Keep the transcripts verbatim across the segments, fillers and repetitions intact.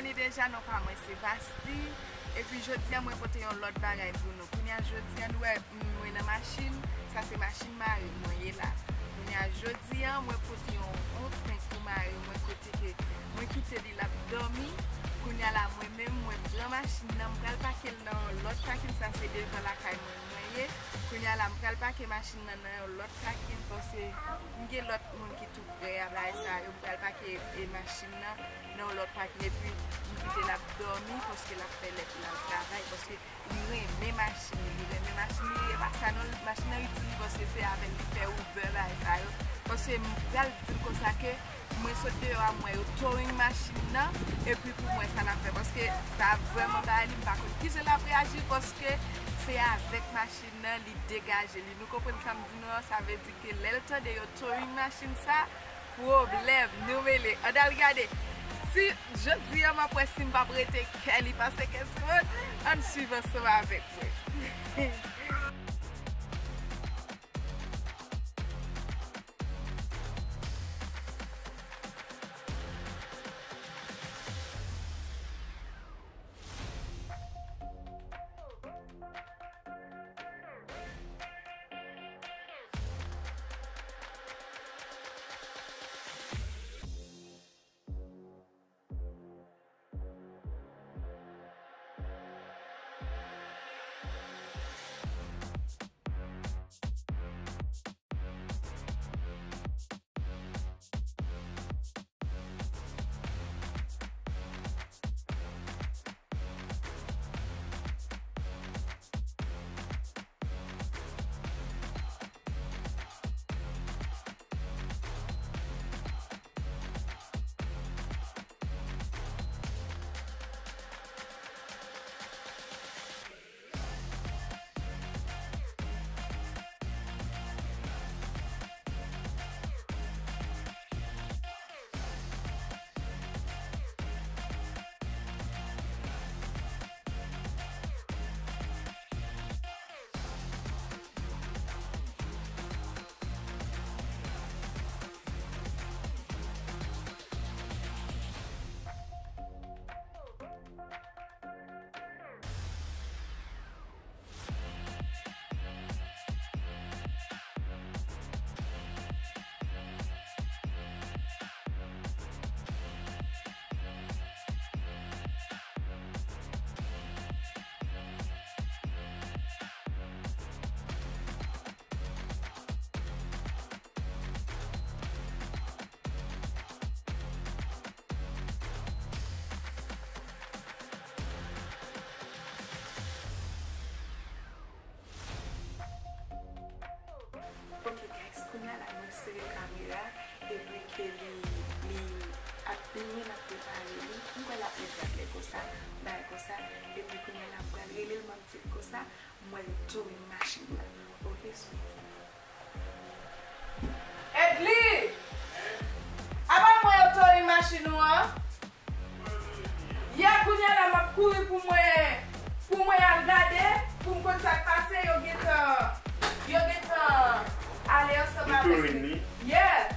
Konnen deja non pa mwen se Vasti. Epi jodi a mwen pote yon lòt bagay pou nou. Kounye a jodi a nou wè m, mwen nan machin, sa se machin mari m mwen ye la. Kounye a jodi a mwen pote yon, yon prank pou mari mwen kote ke mwen kite li l ap dòmi. Kounye a la mwen menm mwen pran machin nan, m pral pake l nan yon lòt pakin, sa se devan lakay mwen mwen ye. Kounye a la m pral pake machin nan nan yon lòt pakin paske m gen lòt moun ki tou prè a bagay sa yo. M pral pake e machin nan nan yon lòt pakin epi m kite l ap dòmi paske l ap fè lèt li al travay paske li renmen machin li, li renmen machin li, e pa sa non, machin nan itil li paske se avè l li fè Uber bagay sa yo, paske m pral di l konsa ke mwen sot deyò a m wè yo towing machin nan, epi pou mwen sa l ap fè paske sa vrèman bagay li m pa konn kijan l ap reyaji paske se avèk machin nan li degaje li, nou konprann sa m di nou an, sa vle di ke lè l tande yo towing machin sa, pwoblèm nou mele. Ann al gade. Si jodi a m ap wè si m p ap rete kè li pase kè sou mwen, ann swiv ansanm avèk mwen. Ok guys, kounye a la mwen sere kamera epi ke li, li ap benyen, l ap prepare li. M kwè l ap met rad lè konsa, bagay konsa. Epi kounye a la m pral rele l, m ap di l konsa, m wè yo towing machin nan. Ok, sou. Edly! Apa mwen yo towing machin ou an? Yeah, kounye a la m ap kouri pou mwen, pou mwen al gade, pou m konn sa k pase, yo gentan, yo gentan ale ansanm avèk li. Yeah.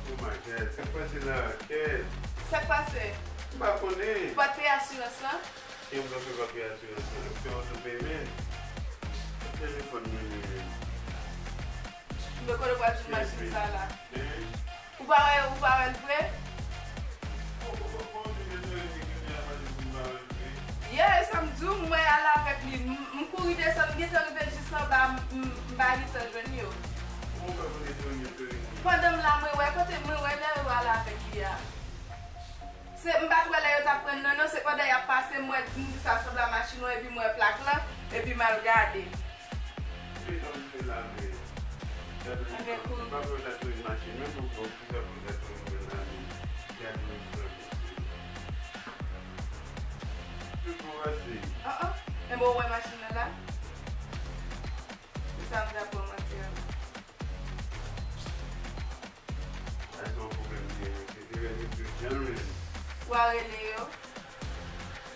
Oh my God, sa k pase la? Kèt. Sa k pase? M pa konnen. Ou pa t peye asirans lan? Kiyès ki pa peye asirans lan? Fè oto peyman. Telefòn mwen li menm. Mwen konnen w pral jwenn machin sa la. Ou pa wè, ou pa wè l vre? Ou, ou, ou, ou di ke se li ki te a pale pou m pa wè l vre? Yeah, e sa m di w, m wè al avèk li. M, m kouri desann, m gentan rive jis anba, m, m, m pa gentan jwenn yo. Kòman w fè pou te jwenn yo, Dorine? Pandan m la, mwen wè kote, mwen wè lè yo al avèk li a. Se, m pa t wè lè yo t ap pran nan, non, se pandan y ap pase, m wè, m di sa sanble a machin ou, epi m wè plak lan, epi m al gade. Ki jan w fè la, men? Gade, m pa wè w ta touye machin, men pou bon, ki sa pou w ta touye mwen la, men? Gade, men, frè, mesye. Tout bon pase. Ah, ah. Enben, w wè machin nan la? Se sa m t ap pran manti an. Sa se yon pwoblèm li ye, mesye. Te rele tout jan, men. W a rele yo?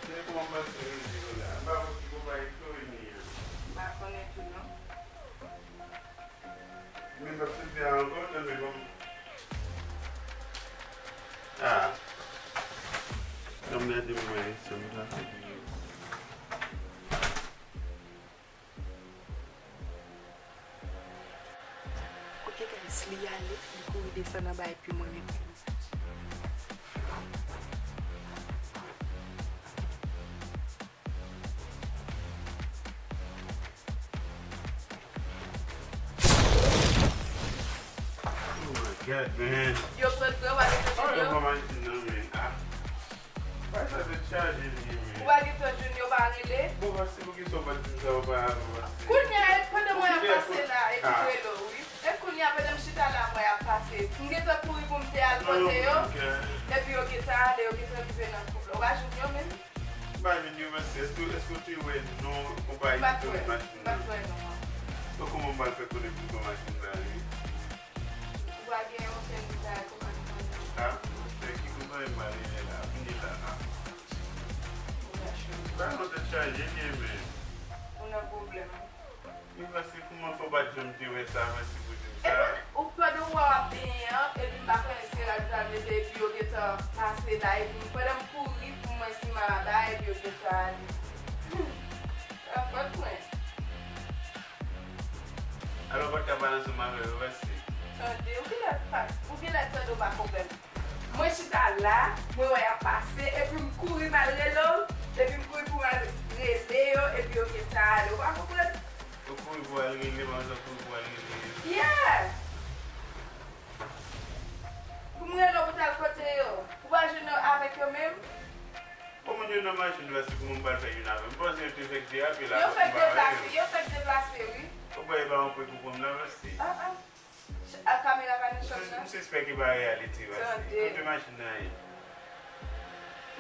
Se kòman m pase rele yo la? M pa wè ki konpayi tou li ye. M pa konnen tou, non. Men m p ap sezi a ankò, tande, bon. Ah. Nan m gade mwen, sa m ta fè. Ok, guys, li ale, li kouri desann anba epi mwen menm. Oh my God, man. Yo pran gran, w pa gen tan jwenn yo. Pran machin nan, men. Ah. Why sa te chaje li ye, men? Ou pa gen tan jwenn yo, pa rele. Bon, pase pou ki sa w pa di m sa, ou pa, ou pa di. Kounye a, pandan mwen ap pase la, epi m rele w, wi. E kounye a, pandan m chita la, mwen ap pase. M gen tan kouri pou m te al pote yo. Epi yo gen tan ale, yo gen tan rive nan koub la. Ou pa jwenn yo menm? M pa jwenn yo, men èske, èske w te wè non konpayi ki te vin machin nan? M pa t wè non an. Donk, kòman m pral fè konnen pou m pran machin nan, wi? Ou pa gen okenn detay konpayi sa yo? Ah, monchè, ki konpayi m pral rele la? Vini la, ah. Ba nou tèt chaje li ye, men. Ou nan pwoblèm. Wi, paske kòman fè w pa t janm te wè sa, mèsi pou di m sa. Epi, ou pandan w wè w ap benyen an, epi m pa konnen se rad ou t al mete, epi yo gentan pase la, epi m, pandan m kouri pou m wè si m ap bay, epi yo gentan ale. Hmm. Se pa fòt mwen. Alò, ou pa t ka pale ansanm avè yo, mèsi. Tande, ou genlè pa, ou genlè tande, ou pa konprann. Mwen chita la, mwen wè y ap pase, epi m kouri m al rele w, epi m kouri pou m al rele yo, epi yo gentan ale. Ou pa konprann? Ou kouri pou al rele, manzè kouri pou al rele yo. Yeah! Pou m rele w pou t al kote yo. Ou pa jwenn yo avèk yo menm? Bon, moun yo nan machin la, se kòman m pral fè youn avè m? M panse yo te fèk derape la. Yo fèk deplase, yo fèk deplase, wi. Ou pa, e pa yon prank ou pran m nan, mèsi. Ah, ah. Ch-, a kamera pa nan chanm nan? M sispèk e pa reyalite, mèsi. Tande. Kote machin nan ye?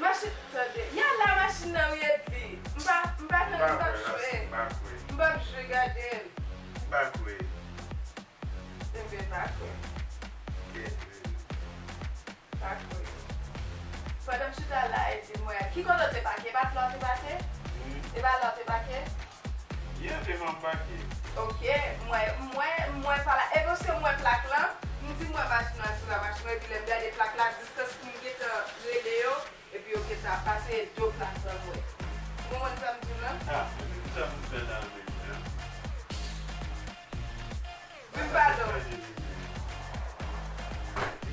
Machin, tande. Y al la machin nan, wi, Edly. M pa, m pa nan, m p ap jwe. M p ap jwe, gade l. M pa kwè. Ebyen, m pa kwè. Kèt, wi. M pa kwè. Pandan m chita la, Edly, mwen, ki kote w te pake? E pa t la w te pake? Hmm. E pa la w te pake? Yeah, devan m pake. Ok, mwen, mwen, mwen pa la. E paske mwen plak lan, m di mwen machin nan sou la, machin nan, epi lè m gade plak la, distans pou m gentan rele yo, epi yo gentan pase, e do plak lan mwen. Ou konprann sa m di w lan? Ah, epi ki sa pou m fè la menm, jan? Vin pale w.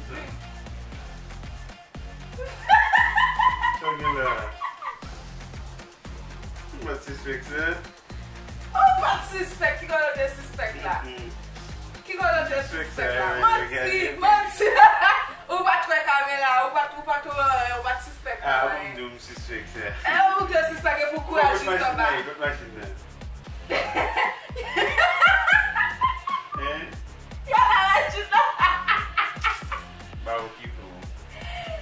Vin. Sa w gen la? M pa t sispèk sa. Ou pa t sispèk, ki kote w te sispèk la? Mm-mm. Ki kote w te sispèk la? Manti, manti. Ou pa t wè kamera, ou pa t, ou pa t wè, ou pa t sispèk anyen. Ah, bon, m di w m sispèk sa. E ou te sispèk e pou kouraj jis anba. Kot machin nan? Hein? Yo la la jis anba. Ba ou ki pou.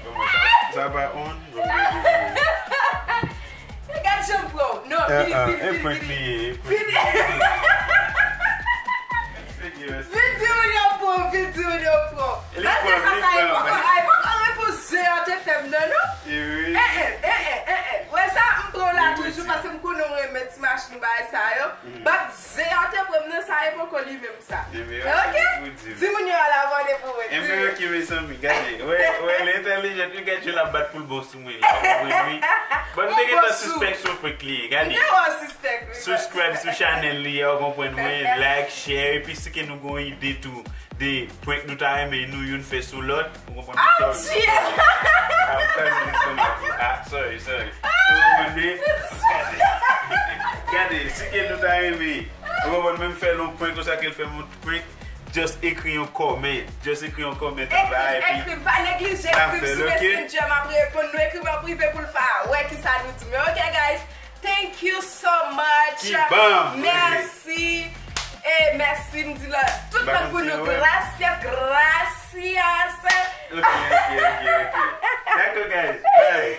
Bon, sa, sa pa on. Bon, bon, bon, bon. Gad jan m pran w. Non, vini, vini, vini, vini. Vini. Vin di moun yo pran w, vin di moun yo pran w. Malgre sa, sa e poko, e poko reponn zen an te fè m nan, non. Eh, eh, eh, eh, eh, eh. Wè sa, m pran w la toujou paske m konnen w renmen ti machin bagay sa yo. Bat zen an te pran m nan, sa e poko li menm sa. Ok? Di moun yo al abòne pou mwen. Enben, ok, mezanmi, gade. Wè, wè, li entèlijan, li gade jan l ap bat pou l bon sou mwen la, w konprann, wi. Bon, m te gentan sispèk se yon prank li ye, gade. M te wè w sispèk, wi. Subscribe sou chanèl li a, w konprann mwen, like, share, epi si ke nou gen yon ide tou de prank nou ta renmen nou youn fè sou lòt, w konprann mwen. Ah, sorry, sorry. Ah, sorry, sorry. Ou konprann mwen? Gade, si ke nou ta renmen, w konprann mwen, m fè l yon prank, konsa ke l fè m yon prank, just ekri yon comment. Just ekri yon comment anba, epi ekri m, pa neglije ekri m sou Messenger, m ap reponn nou, ekri m an prive pou l pa wè kisa nou di. Men ok, guys, thank you so much. Mèsi. E mèsi, m di la, tout moun pou nou. Gracias, gracias. Ok, ok, ok, ok. Dakò, guys. Bye.